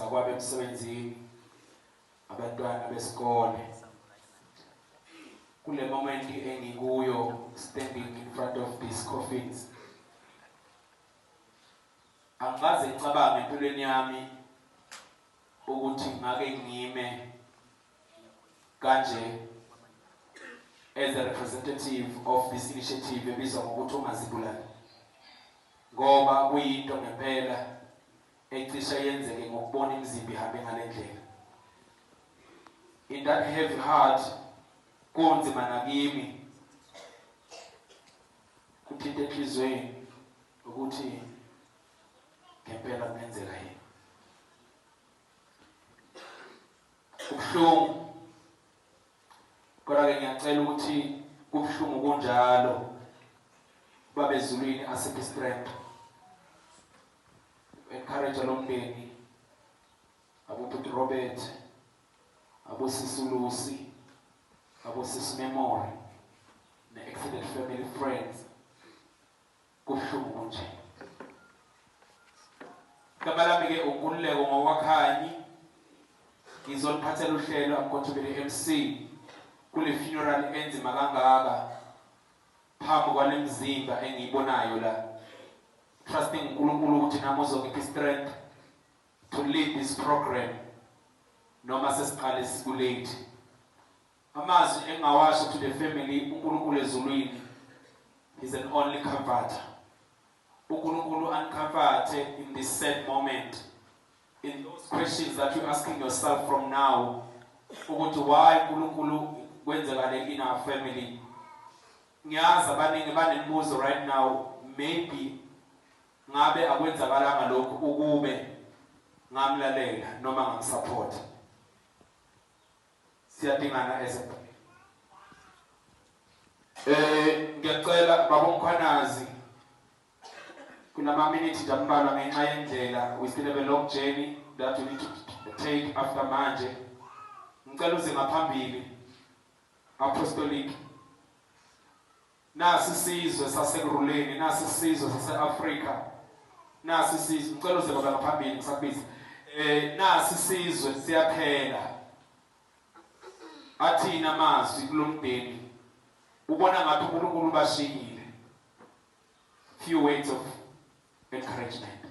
Ozakwabo emsebenzini, abantwana besikole. Kule moment engikuyo, standing in front of these coffins, angikaze ngicabange empilweni yami ukuthi ngake ngime kanje as a representative of this initiative ebizwa ngokuthi Ungazibulali, ngoba kuyinto ngempela ecishe yenzeke ngokubona imizimba ihambe ngale ndlela. In that heavy heart, kunzima nakimi, kuthinta enhliziyweni ukuthi ngempela kungenzeka yini. Kubuhlungu, kodwa-ke ngiyacela ukuthi kubuhlungu kunjalo, Baba ezulwini asiphe strength, encourage lo mndeni, abobhuti Robert, abosisi Lucy, abosisi Memory ne-extended family friends. Kubuhlungu kunje. Igama lami-ke uNkululeko ngowakhanyi. Ngizoliphathela uhlelo. I'm going to be the MC kule funeral enzima kangaka phambi kwale mzimba engiyibonayo la, trusting uNkulunkulu ukuthi nami uzongipha strength to lead this program noma sesiqale sikulate. Amazwi engawasho to the family: uNkulunkulu ezulwini is an only comforter. UNkulunkulu anicomforte in this sad moment, in those questions that you're asking yourself from now ukuthi why uNkulunkulu kwenzekale in our family. Ngiyazi abaningi banemibuzo right now, maybe ngabe akwenzakalanga lokhu ukube ngamlalela noma ngamsupport. Siyadingana as a ngiyacela baba uMkhwanazi kulama minutes nje ambalwa ngenxa yendlela. We still have a long journey that we need to take after manje. Ngicela uze ngaphambili, apostolic. Nasi isizwe sasekuruleni, nasi isizwe sase-Afrika, nasi isizwe. Ngicela uze, baba, ngaphambili ngisakubiza. Nasi isizwe siyaphela. Athina amazwi kulomndeni ubona ngathi uNkulunkulu bashiyile? Few words of encouragement.